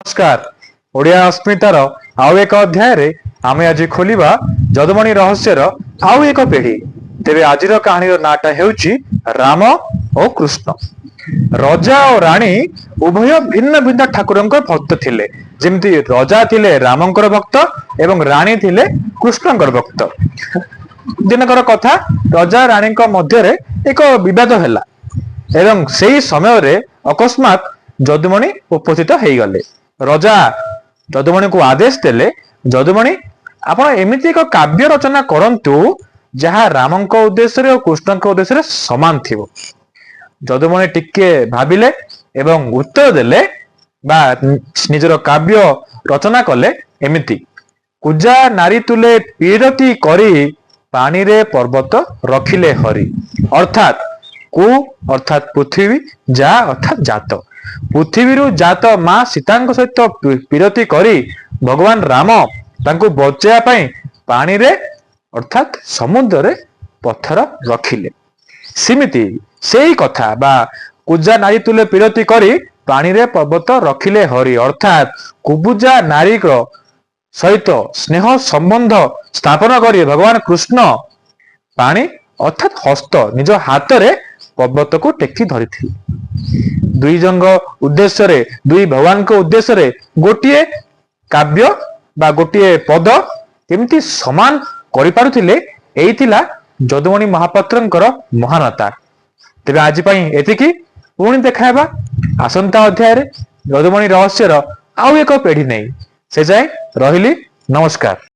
ନମସ୍କାର। ଓଡ଼ିଆ ଅସ୍ମିତାର ଆଉ ଏକ ଅଧ୍ୟାୟରେ ଆମେ ଆଜି ଖୋଲିବା ଯଦୁମଣି ରହସ୍ୟର ଆଉ ଏକ ପେଢୀ। ତେବେ ଆଜିର କାହାଣୀର ନାଁଟା ହେଉଛି ରାମ ଓ କୃଷ୍ଣ। ରଜା ଓ ରାଣୀ ଉଭୟ ଭିନ୍ନ ଭିନ୍ନ ଠାକୁରଙ୍କ ଭକ୍ତ ଥିଲେ। ଯେମିତି ରଜା ଥିଲେ ରାମଙ୍କର ଭକ୍ତ ଏବଂ ରାଣୀ ଥିଲେ କୃଷ୍ଣଙ୍କର ଭକ୍ତ। ଦିନକର କଥା, ରଜା ରାଣୀଙ୍କ ମଧ୍ୟରେ ଏକ ବିବାଦ ହେଲା ଏବଂ ସେଇ ସମୟରେ ଅକସ୍ମାତ ଯଦୁମଣି ଉପସ୍ଥିତ ହେଇଗଲେ। ରଜା ଯଦୁମଣିକୁ ଆଦେଶ ଦେଲେ, "ଯଦୁମଣି, ଆପଣ ଏମିତି ଏକ କାବ୍ୟ ରଚନା କରନ୍ତୁ, ଯାହା ରାମଙ୍କ ଉଦ୍ଦେଶ୍ୟରେ ଓ କୃଷ୍ଣଙ୍କ ଉଦ୍ଦେଶ୍ୟରେ ସମାନ ଥିବ।" ଯଦୁମଣି ଟିକେ ଭାବିଲେ ଏବଂ ଉତ୍ତର ଦେଲେ ବା ନିଜର କାବ୍ୟ ରଚନା କଲେ ଏମିତି: "କୁଜା ନାରୀ ତୁଲେ ପୀରତି କରି, ପାଣିରେ ପର୍ବତ ରଖିଲେ ହରି।" ଅର୍ଥାତ୍ କୁ ଅର୍ଥାତ୍ ପୃଥିବୀ, ଯା ଅର୍ଥାତ୍ ଜାତ। ପୃଥିବୀରୁ ଜାତ ମା ସୀତାଙ୍କ ସହିତ ପୀରତି କରି ଭଗବାନ ରାମ ତାଙ୍କୁ ବଞ୍ଚାଇବା ପାଇଁ ପାଣିରେ ଅର୍ଥାତ୍ ସମୁଦ୍ରରେ ପଥର ରଖିଲେ। ସେମିତି ସେଇ କଥା ବା କୁଜା ନାରୀ ତୁଲେ ପୀରତି କରି, ପାଣିରେ ପର୍ବତ ରଖିଲେ ହରି, ଅର୍ଥାତ୍ କୁବୁଜା ନାରୀର ସହିତ ସ୍ନେହ ସମ୍ବନ୍ଧ ସ୍ଥାପନ କରି ଭଗବାନ କୃଷ୍ଣ ପାଣି ଅର୍ଥାତ୍ ହସ୍ତ, ନିଜ ହାତରେ ପର୍ବତକୁ ଟେକି ଧରିଥିଲେ। ଦୁଇ ଜଣଙ୍କ ଉଦ୍ଦେଶ୍ୟରେ, ଦୁଇ ଭଗବାନଙ୍କ ଉଦ୍ଦେଶ୍ୟରେ ଗୋଟିଏ କାବ୍ୟ ବା ଗୋଟିଏ ପଦ କେମିତି ସମାନ କରିପାରୁଥିଲେ, ଏଇ ଥିଲା ଯଦୁମଣି ମହାପାତ୍ରଙ୍କର ମହାନତା। ତେବେ ଆଜି ପାଇଁ ଏତିକି। ପୁଣି ଦେଖା ହେବା ଆସନ୍ତା ଅଧ୍ୟାୟରେ ଯଦୁମଣି ରହସ୍ୟର ଆଉ ଏକ ପେଢୀ ନେଇ। ସେ ଯାଏ ରହିଲି, ନମସ୍କାର।